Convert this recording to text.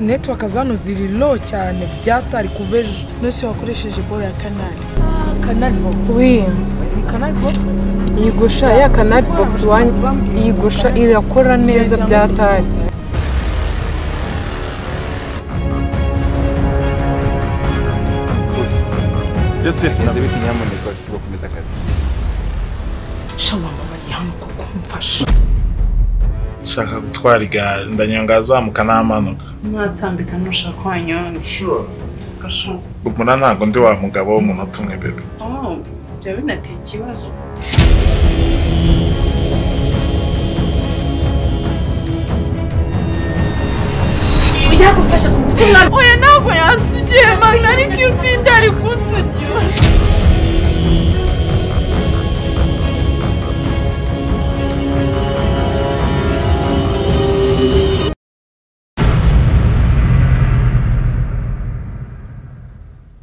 Network zano ziri low cyane byatari kuveje. Nose wakoresheje ball ya Canal. Canal Box. Oui. Canal Box. Yigusha ya Canal Box 1 yigusha irakora neza byatari. Yes, yes, nzi biti nyamuneka tugakomeza akazi. Shawa mbabariye hano kuko mfasha. Shaka gutwara igare ndanyonga azamuka n'amanuka. Mwatambika ntushaka wanyonga. Sure. Ubona ntabwo ndi wa mugabo w'umunota umwe bebe. Oh, byaba binateye ikibazo. Yagufasha kugufa. Oya ntabwo yansugiye mama, ariko iyo utinda ari kunsugira.